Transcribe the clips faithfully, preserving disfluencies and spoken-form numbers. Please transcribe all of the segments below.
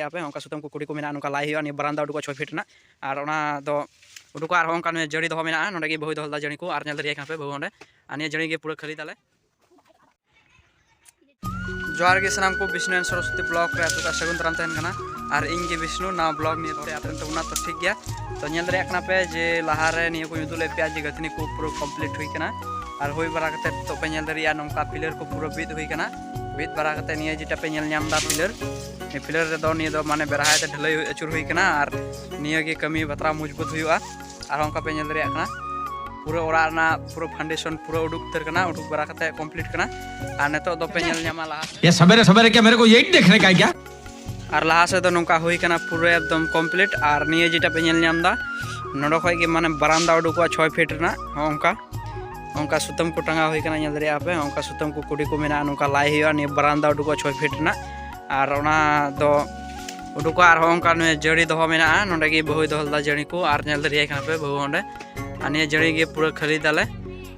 ᱟᱯᱮ ᱚᱱᱠᱟ ᱥᱩᱛᱟᱹᱢ ᱠᱚ ᱠᱩᱰᱤ ᱠᱚ ᱢᱮᱱᱟᱜᱼᱟ, ᱱᱚᱝᱠᱟ ᱞᱟᱭ ᱦᱩᱭᱩᱜᱼᱟ, ᱱᱤᱭᱟᱹ ᱵᱟᱨᱟᱱᱫᱟ ᱩᱰᱩᱠᱚᱜᱼᱟ ᱪᱷᱚᱭ ᱯᱷᱤᱴ ᱨᱮᱱᱟᱜ᱾ ᱟᱨ ᱚᱱᱟ ᱫᱚ ᱩᱰᱩᱠᱚᱜᱼᱟ ᱟᱨᱦᱚᱸ ᱚᱱᱠᱟ ᱱᱩᱭ ᱡᱟᱹᱲᱤ ᱫᱚᱦᱚ ᱢᱮᱱᱟᱜᱼᱟ, ᱱᱚᱸᱰᱮ ᱜᱮ ᱵᱟᱹᱦᱩᱭ ᱫᱚᱦᱚ ᱞᱮᱫᱟ ᱡᱟᱹᱲᱤ ᱠᱚ᱾ ᱟᱨ ᱧᱮᱞ ᱫᱟᱲᱮᱭᱟᱜ ᱠᱟᱱᱟ ᱯᱮ ᱵᱟᱹᱦᱩ ᱚᱸᱰᱮ᱾ ᱟᱨ ᱱᱤᱭᱟᱹ ᱡᱟᱹᱲᱤ ᱜᱮ ᱯᱩᱨᱟᱹ ᱠᱷᱟᱹᱞᱤ ᱫᱟᱞᱮ᱾ ᱡᱚᱦᱟᱨ ᱜᱮ ᱥᱟᱱᱟᱢ ᱠᱚ, ᱵᱤᱥᱱᱩ ᱮᱱ ᱥᱚᱨᱚᱥᱚᱛᱤ ᱵᱞᱚᱜ ᱨᱮ ᱟᱯᱮ ᱠᱚ ᱥᱟᱹᱜᱩᱱ ᱫᱟᱨᱟᱢ ᱛᱟᱦᱮᱱ ᱠᱟᱱᱟ᱾ ᱟᱨ ᱤᱧ ᱜᱮ ᱵᱤᱥᱱᱩ, ᱱᱟᱣᱟ ᱵᱞᱚᱜ ᱱᱤᱭᱟᱹ ᱛᱮ ᱟᱛᱮᱱ ᱛᱟᱵᱚᱱᱟ᱾ ᱛᱚ ᱴᱷᱤᱠ ᱜᱮᱭᱟ, ᱛᱚ ᱧᱮᱞ ᱫᱟᱲᱮᱭᱟᱜ ᱠᱟᱱᱟ ᱯᱮ ᱡᱮ ᱞᱟᱦᱟᱨᱮ ᱱᱤᱭᱟᱹ ᱠᱚᱧ ᱩᱫᱩᱜ ᱞᱮᱫ ᱯᱮᱭᱟ ᱡᱮ ᱜᱟᱹᱛᱷᱱᱤ ᱠᱚ ᱯᱩᱨᱟᱹ ᱠᱚᱢᱯᱞᱤᱴ ᱦᱩᱭ ᱠᱟᱱᱟ᱾ ᱟᱨ ᱦᱩᱭ ᱵᱟᱲᱟ ᱠᱟᱛᱮ ᱱᱤᱛᱚᱜ ᱯᱮ ᱧᱮᱞ ᱫᱟᱲᱮᱭᱟᱜᱼᱟ ᱱᱚᱝᱠᱟ ᱯᱤᱞᱟᱨ ᱠᱚ ᱯᱩᱨᱟᱹ ᱵᱤᱫ ᱦᱩᱭ ᱠᱟᱱᱟ᱾ ᱵᱤᱫ ᱵᱟᱲᱟ ᱠᱟᱛᱮ ᱱᱤᱭᱟᱹ ᱡᱮᱴᱟ ᱯᱮ ᱧᱮᱞ ᱧᱟᱢ ᱮᱫᱟ ᱯᱤᱞᱟᱨ, ᱱᱤᱭᱟᱹ ᱯᱤᱞᱟᱨ ᱨᱮᱫᱚ ᱱᱤᱭᱟᱹ ᱫᱚ ᱢᱟᱱᱮ ᱵᱮᱨᱦᱟᱭ ᱛᱮ ᱰᱷᱟᱹᱞᱟᱹᱭ ᱟᱹᱪᱩᱨ ᱦᱩᱭ ᱠᱟᱱᱟ᱾ ᱟᱨ ᱱᱤᱭᱟᱹ ᱜᱮ ᱠᱟᱹᱢᱤ ᱵᱟᱛᱨᱟᱣ ᱢᱚᱡᱽᱵᱩᱛ ᱦᱩᱭᱩᱜᱼᱟ᱾ ᱟᱨᱦᱚᱸ ᱚᱱᱠᱟ ᱯᱮ ᱧᱮᱞ ᱫᱟᱲᱮᱭᱟᱜ ᱠᱟᱱᱟ ᱯᱩᱨᱟᱹ ᱚᱲᱟᱜ ᱨᱮᱱᱟᱜ ᱯᱩᱨᱟᱹ ᱯᱷᱟᱣᱩᱱᱰᱮᱥᱚᱱ ᱯᱩᱨᱟᱹ ᱩᱰᱩᱠ ᱩᱛᱟᱹᱨ ᱠᱟᱱᱟ, ᱩᱰᱩᱠ ᱵᱟᱲᱟ ᱠᱟᱛᱮ ᱠᱚᱢᱯᱞᱤᱴ ᱠᱟᱱᱟ᱾ ᱟᱨ ᱱᱤᱛᱚᱜ ᱫᱚᱯᱮ ᱧᱮᱞ ᱧᱟᱢᱟ ᱞᱟᱦᱟ ᱥᱮᱫ᱾ ये सवेरे सवेरे क्या मेरे को यही देखने का है क्या? ᱟᱨ ᱞᱟᱦᱟ ᱥᱮᱫ ᱫᱚ ᱱᱚᱝᱠᱟ ᱦᱩᱭ ᱠᱟᱱᱟ ᱯᱩᱨᱟᱹ ᱮᱠᱫᱚᱢ ᱠᱚᱢᱯᱞᱤᱴ᱾ ᱟᱨ ᱱᱤᱭᱟᱹ ᱡᱮᱴᱟ ᱯᱮ ᱧᱮᱞ ᱧᱟᱢ ᱮᱫᱟ, ᱱᱚᱰᱮ ᱠᱷᱚᱡ ᱜᱮ ᱢᱟᱱᱮ ᱵᱟᱨᱟᱱᱫᱟ ᱩᱰᱩᱠᱚᱜᱼᱟ ᱪᱷᱚᱭ ᱯᱷᱤᱴ ᱨᱮᱱᱟᱜ᱾ ᱦᱚᱸ ᱚᱱᱠᱟ ᱚᱱᱠᱟ ᱥᱩᱛᱟᱹᱢ ᱠᱚ ᱴᱟᱸᱜᱟᱣ ᱦᱩᱭ ᱠᱟᱱᱟ, ᱧᱮᱞ ᱫᱟᱲᱮᱭᱟᱜᱼᱟ ᱯᱮ᱾ ᱚᱱᱠᱟ ᱥᱩᱛᱟᱹᱢ ᱠᱚ ᱠᱩᱰᱤ ᱠᱚ ᱢᱮᱱᱟᱜᱼᱟ, ᱱᱚᱝᱠᱟ ᱞᱟᱭ ᱦᱩᱭᱩᱜᱼᱟ ᱱᱤᱭᱟᱹ ᱵᱟᱨᱟᱱᱫᱟ ᱩᱰᱩᱠᱚᱜᱼᱟ ᱪᱷᱚᱭ ᱯᱷᱤᱴ ᱨᱮᱱᱟᱜ᱾ ᱟᱨ ᱚᱱᱟ ᱫᱚ ᱩᱰᱩᱠᱚᱜᱼᱟ᱾ ᱟᱨᱦᱚᱸ ᱚᱱᱠᱟ ᱱᱩᱭ ᱡᱟᱹᱲᱤ ᱫᱚᱦᱚ ᱢᱮᱱᱟᱜᱼᱟ, ᱱᱚᱸᱰᱮ ᱜᱮ ᱵᱟᱹᱦᱩᱭ ᱫᱚᱦᱚ ᱞᱮᱫᱟ ᱡᱟᱹᱲᱤ ᱠᱚ᱾ ᱟᱨ ᱧᱮᱞ ᱫᱟᱲᱮᱭᱟᱭ ᱠᱟᱱᱟ ᱯᱮ ᱵᱟᱹᱦᱩ ᱚᱸᱰᱮ᱾ ᱟᱨ ᱱᱤᱭᱟᱹ ᱡᱟᱹᱲᱤ ᱜᱮ ᱯᱩᱨᱟᱹ ᱠᱷᱟᱹᱞᱤ ᱫᱟᱞᱮ᱾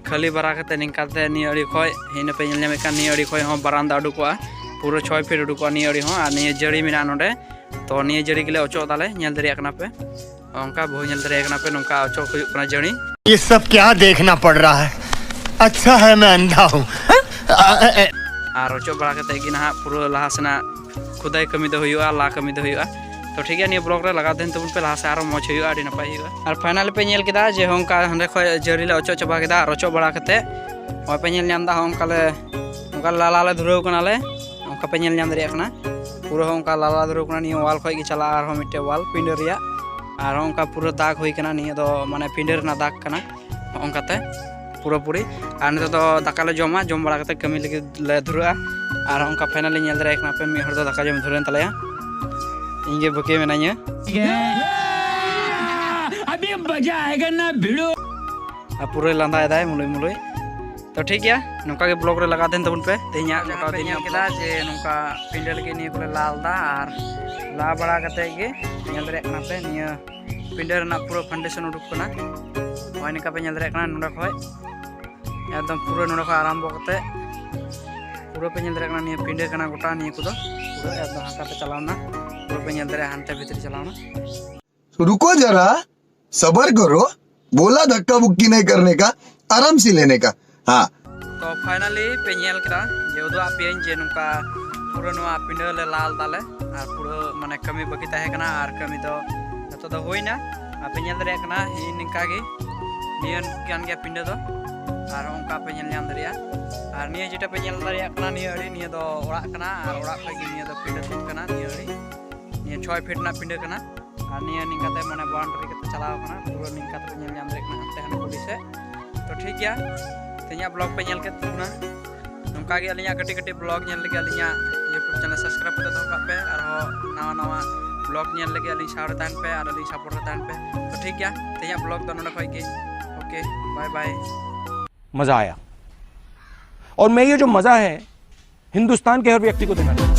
ᱠᱷᱟᱹᱞᱤ ᱵᱟᱲᱟ ᱠᱟᱛᱮ ᱱᱤᱝᱠᱟᱛᱮ ᱱᱤᱭᱟᱹ ᱟᱹᱲᱤ ᱠᱷᱚᱡ ᱦᱤᱱᱟᱹ ᱯᱮ ᱧᱮᱞ ᱧᱟᱢᱮᱫ ᱠᱟᱱ ᱱᱤᱭᱟᱹ ᱟᱹᱲᱤ ᱠᱷᱚᱡ ᱦᱚᱸ ᱵᱟᱨᱟᱱᱫᱟ ᱩᱰᱩᱠᱚᱜᱼᱟ, ᱯᱩᱨᱟᱹ ᱪᱷᱚᱭ ᱯᱷᱤᱴ ᱩᱰᱩᱠᱚᱜᱼᱟ ᱱᱤᱭᱟᱹ ᱟᱹᱲᱤ ᱦᱚᱸ᱾ ᱟᱨ ᱱᱤᱭᱟᱹ ᱡᱟᱹᱲᱤ ᱢᱮᱱᱟᱜᱼᱟ ᱱᱚᱸᱰᱮ, ᱛᱚ ᱱᱤᱭᱟᱹ ᱡᱟᱹᱲᱤ ᱜᱮᱞᱮ ᱚᱪᱚᱜ ᱫᱟᱞᱮ, ᱧᱮᱞ ᱫᱟᱲᱮᱭᱟᱜ ᱠᱟᱱᱟ ᱯᱮ᱾ ᱚᱱᱠᱟ ᱵᱟᱹᱦᱩ ᱧᱮᱞ ᱫᱟᱲᱮᱭᱟᱜ ᱠᱟᱱᱟ ᱯᱮ, ᱱᱚᱝᱠᱟ ᱚᱪᱚᱜ ᱦᱩᱭᱩᱜ ᱠᱟᱱᱟ ᱡᱟᱹᱲᱤ᱾ ये सब क्या देखना पड़ रहा है? अच्छा है मैं अंधा हूँ। ᱟᱨ ᱚᱪᱚᱜ ᱵᱟᱲᱟ ᱠᱟᱛᱮ ᱜᱮ ᱱᱟᱦᱟᱜ ᱯᱩᱨᱟᱹ ᱞᱟᱦᱟ ᱥᱮᱱᱟᱜ ᱠᱷᱩᱫᱟᱭ ᱠᱟᱹᱢᱤ ᱫᱚ ᱦᱩᱭᱩᱜᱼᱟ, ᱞᱟ ᱠᱟᱹᱢᱤ ᱫᱚ ᱦᱩᱭᱩᱜᱼᱟ᱾ ᱛᱚ ᱴᱷᱤᱠ ᱜᱮᱭᱟ, ᱱᱤᱭᱟᱹ ᱵᱞᱚᱜ ᱨᱮ ᱞᱟᱜᱟᱣ ᱛᱟᱦᱮᱱ ᱛᱟᱵᱚᱱ ᱯᱮ, ᱞᱟᱦᱟ ᱥᱮᱫ ᱟᱨᱚ ᱢᱚᱡᱽ ᱦᱩᱭᱩᱜᱼᱟ, ᱟᱹᱰᱤ ᱱᱟᱯᱟᱭ ᱦᱩᱭᱩᱜᱼᱟ᱾ ᱟᱨ ᱯᱷᱟᱭᱱᱟᱞᱤ ᱯᱮ ᱧᱮᱞ ᱠᱮᱫᱟ ᱡᱮ ᱦᱚᱸ ᱚᱱᱠᱟ ᱦᱟᱸᱰᱮ ᱠᱷᱚᱡ ᱡᱟᱹᱨᱤ ᱞᱮ ᱚᱪᱚᱜ ᱪᱟᱵᱟ ᱠᱮᱫᱟ᱾ ᱟᱨ ᱚᱪᱚᱜ ᱵᱟᱲᱟ ᱠᱟᱛᱮ ᱱᱚᱜᱼᱚᱭ ᱯᱮ ᱧᱮᱞ ᱧᱟᱢ ᱮᱫᱟ, ᱦᱚᱸ ᱚᱱᱠᱟ ᱞᱮ ᱚᱱᱠᱟ ᱞᱟᱞᱟ ᱞᱮ ᱫᱷᱩᱨᱟᱹᱣ ᱠᱟᱱᱟᱞᱮ, ᱚᱱᱠᱟ ᱯᱮ ᱧᱮᱞ ᱧᱟᱢ ᱫᱟᱲᱮᱭᱟᱜ ᱠᱟᱱᱟ᱾ ᱯᱩᱨᱟᱹ ᱦᱚᱸ ᱚᱱᱠᱟ ᱞᱟᱞᱟ ᱫᱷᱩᱨᱟᱹᱣ ᱠᱟᱱᱟ, ᱱᱤᱭᱟᱹ ᱣᱟᱞ ᱠᱷᱚᱡ ᱜᱮ ᱪᱟᱞᱟᱜᱼᱟ ᱟᱨᱦᱚᱸ ᱢᱤᱫᱴᱮᱡ ᱣᱟᱞ ᱯᱤᱸᱰᱟᱹ ᱨᱮᱭᱟᱜ᱾ ᱟᱨᱦᱚᱸ ᱚᱱᱠᱟ ᱯᱩᱨᱟᱹ ᱫᱟᱜᱽ ᱦᱩᱭ ᱠᱟᱱᱟ, ᱱᱤᱭᱟᱹ ᱫᱚ ᱢᱟᱱᱮ ᱯᱤᱸᱰᱟᱹ ᱨᱮᱱᱟᱜ ᱫᱟᱜᱽ ᱠᱟᱱᱟ᱾ ᱦᱚᱸᱜᱼᱚ ᱱᱚᱝᱠᱟᱛᱮ ᱯᱩᱨᱟᱹᱯᱩᱨᱤ᱾ ᱟᱨ ᱱᱤᱛᱚᱜ ᱫᱚ ᱫᱟᱠᱟ ᱞᱮ ᱡᱚᱢᱟ, ᱡᱚᱢ ᱵᱟᱲᱟ ᱠᱟᱛᱮ ᱠᱟᱹᱢᱤ ᱞᱟᱹᱜᱤᱫ ᱞᱮ ᱫᱷᱩᱨᱟᱹᱜᱼᱟ᱾ ᱟᱨ ᱚᱱᱠᱟ ᱯᱷᱟᱭᱱᱟᱞᱤ ᱧᱮᱞ ᱫᱟᱲᱮᱭᱟᱜ ᱠᱟᱱᱟ ᱯᱮ, ᱢᱤᱫ ᱦᱚᱲ ᱫᱚ ᱫᱟᱠᱟ ᱡᱚᱢ ᱫᱷᱩᱨᱟᱹᱣᱮᱱ ᱛᱟᱞᱮᱭᱟ᱾ ᱤᱧ ᱜᱮ ᱵᱟᱹᱠᱤ ᱢᱮᱱᱟᱹᱧᱟ᱾ अभी मजा आएगा ना भिड़ो। ᱟᱨ ᱯᱩᱨᱟᱹᱭ ᱞᱟᱸᱫᱟᱭᱮᱫᱟᱭ ᱢᱩᱞᱩᱭ ᱢᱩᱞᱩᱭ᱾ ᱛᱚ ᱴᱷᱤᱠ ᱜᱮᱭᱟ, ᱱᱚᱝᱠᱟ ᱜᱮ ᱵᱞᱚᱜ ᱨᱮ ᱞᱟᱜᱟᱣ ᱛᱟᱦᱮᱱ ᱛᱟᱵᱚᱱ ᱯᱮ᱾ ᱛᱮᱦᱮᱧᱟᱜ ᱡᱟᱦᱟᱸ ᱜᱚᱴᱟ ᱯᱮ ᱫᱤᱱ ᱧᱮᱞ ᱨᱮᱱᱟᱜ ᱠᱮᱫᱟ ᱡᱮ ᱱᱚᱝᱠᱟ ᱯᱤᱸᱰᱟᱹ ᱞᱟᱹᱜᱤᱫ ᱱᱤᱭᱟᱹ ᱠᱚᱞᱮ ᱞᱟ ᱞᱮᱫᱟ, ᱟᱨ ᱞᱟ ᱵᱟᱲᱟ ᱠᱟᱛᱮ ᱜᱮ ᱧᱮᱞ ᱫᱟᱲᱮᱭᱟᱜ ᱠᱟᱱᱟ ᱯᱮ, ᱱᱤᱭᱟᱹ ᱯᱤᱸᱰᱟᱹ ᱨᱮᱱᱟᱜ ᱯᱩᱨᱟᱹ ᱯᱷᱟᱣᱩᱱᱰᱮᱥᱚᱱ ᱩᱰᱩᱠ ᱠᱟᱱᱟ᱾ ᱱᱚᱜᱼᱚᱭ ᱱᱚᱝᱠᱟ ᱯᱮ ᱧᱮᱞ ᱫᱟᱲᱮᱭᱟᱜ ᱠᱟᱱᱟ, ᱱᱚᱸᱰᱮ ᱠᱷᱚᱡ ᱮᱠᱫᱚᱢ ᱯᱩᱨᱟᱹ ᱱᱚᱸᱰᱮ ᱠᱷᱚᱡ ᱟᱨᱟᱢᱵᱚ ᱠᱟᱛᱮ ᱯᱩᱨᱟᱹ ᱯᱮ ᱧᱮᱞ ᱫᱟᱲᱮᱭᱟᱜ ᱠᱟᱱᱟ, ᱱᱤᱭᱟᱹ ᱯᱤᱸᱰᱟᱹ ᱠᱟᱱᱟ ᱜᱚᱴᱟ ᱱᱤᱭᱟᱹ ᱠᱚᱫᱚ᱾ ᱟᱫᱚ ᱦᱟᱱᱠᱟᱛᱮ ᱪᱟᱞᱟᱣᱱᱟ, ᱯᱩᱨᱟᱹ ᱯᱮ ᱧᱮᱞ ᱫᱟᱲᱮᱭᱟᱜᱼᱟ, ᱦᱟᱱᱛᱮ ᱵᱷᱤᱛᱨᱤ ᱪᱟᱞᱟᱣᱱᱟ᱾ रुको जरा, सबर करो, बोला धक्का मुक्की नहीं करने का, आराम से लेने का। हाँ। ᱛᱚ ᱯᱷᱟᱭᱱᱟᱞᱤ ᱯᱮ ᱧᱮᱞ ᱠᱮᱫᱟ ᱡᱮ ᱩᱫᱩᱜ ᱟᱫ ᱯᱮᱭᱟᱹᱧ ᱡᱮ ᱱᱚᱝᱠᱟ ᱯᱩᱨᱟᱹ ᱱᱚᱣᱟ ᱯᱤᱸᱰᱟᱹ ᱞᱮ ᱞᱟᱞ ᱫᱟᱞᱮ, ᱟᱨ ᱯᱩᱨᱟᱹ ᱢᱟᱱᱮ ᱠᱟᱹᱢᱤ ᱵᱟᱹᱠᱤ ᱛᱟᱦᱮᱸ ᱠᱟᱱᱟ, ᱟᱨ ᱠᱟᱹᱢᱤ ᱫᱚ ᱡᱚᱛᱚ ᱫᱚ ᱦᱩᱭᱱᱟ᱾ ᱟᱨ ᱯᱮ ᱧᱮᱞ ᱫᱟᱲᱮᱭᱟᱜ ᱠᱟᱱᱟ ᱦᱤᱸ ᱱᱤᱝᱠᱟ ᱜᱮ ᱱᱤᱭᱟᱹ ᱠᱟᱱ ᱜᱮᱭᱟ ᱯᱤᱸᱰᱟᱹ ᱫᱚ, ᱟᱨ ᱚᱱᱠᱟ ᱯᱮ ᱧᱮᱞ ᱧᱟᱢ ᱫᱟᱲᱮᱭᱟᱜᱼᱟ᱾ ᱟᱨ ᱱᱤᱭᱟᱹ ᱡᱮᱴᱟ ᱯᱮ ᱧᱮᱞ ᱫᱟᱲᱮᱭᱟᱜ ᱠᱟᱱᱟ ᱱᱤᱭᱟᱹ ᱟᱹᱰᱤ, ᱱᱤᱭᱟᱹ ᱫᱚ ᱚᱲᱟᱜ ᱠᱟᱱᱟ, ᱟᱨ ᱚᱲᱟᱜ ᱠᱷᱚᱡ ᱜᱮ ᱱᱤᱭᱟᱹ ᱫᱚ ᱯᱤᱸᱰᱟᱹ ᱛᱩᱫ ᱠᱟᱱᱟ, ᱱᱤᱭᱟᱹ ᱟᱹᱰᱤ ᱱᱤᱭᱟᱹ ᱪᱷᱚᱭ ᱯᱷᱤᱴ ᱨᱮᱱᱟᱜ ᱯᱤᱸᱰᱟᱹ ᱠᱟᱱᱟ᱾ ᱟᱨ ᱱᱤᱭᱟᱹ ᱱᱤᱝᱠᱟᱛᱮ ᱢᱟᱱᱮ ᱵᱟᱣᱩᱱᱰᱟᱨᱤ ᱠᱟᱛᱮ ᱪᱟᱞᱟᱣ ᱠᱟᱱᱟ, ᱯᱩᱨᱟᱹ ᱱᱤᱝᱠᱟᱛᱮ ᱯᱮ ᱧᱮᱞ ᱧᱟᱢ ᱫᱟᱲᱮᱭᱟᱜ ᱠᱟᱱᱟ ᱦᱟᱱᱛᱮ ᱦᱟᱱᱮ ᱠᱩᱞᱦᱤ ᱥᱮᱫ᱾ ᱛᱚ ᱴᱷᱤᱠ ᱜᱮᱭᱟ, ᱛᱮᱦᱮᱧᱟᱜ ᱵᱞᱚᱜ ᱯᱮ ᱧᱮᱞ ᱠᱮᱫ ᱛᱟᱵᱚᱱᱟ᱾ ᱱᱚᱝᱠᱟ ᱜᱮ ᱟᱹᱞᱤᱧᱟᱜ ᱠᱟᱹᱴᱤᱡ ᱠᱟᱹᱴᱤᱡ ᱵᱞᱚᱜ ᱧᱮᱞ ᱞᱟᱹᱜᱤᱫ ᱟᱹᱞᱤᱧᱟᱜ YouTube channel subscribe ᱠᱟᱛᱮ ᱫᱚᱦᱚ ᱠᱟᱜ ᱯᱮ, ᱟᱨᱦᱚᱸ ᱱᱟᱣᱟ ᱱᱟᱣᱟ ᱵᱞᱚᱜ ᱧᱮᱞ ᱞᱟᱹᱜᱤᱫ ᱟᱹᱞᱤᱧ ᱥᱟᱶ ᱨᱮ ᱛᱟᱦᱮᱱ ᱯᱮ, ᱟᱨ ᱟᱹᱞᱤᱧ support ᱨᱮ ᱛᱟᱦᱮᱱ ᱯᱮ᱾ ᱛᱚ ᱴᱷᱤᱠ ᱜᱮᱭᱟ, ᱛᱮᱦᱮᱧᱟᱜ ᱵᱞᱚᱜ ᱫᱚ ᱱᱚᱰᱮ ᱠᱷᱚᱡ ᱜᱮ᱾ OK, bye bye. मज़ा आया। और मैं ये जो मज़ा है हिंदुस्तान के हर व्यक्ति को देना चाहता हूँ।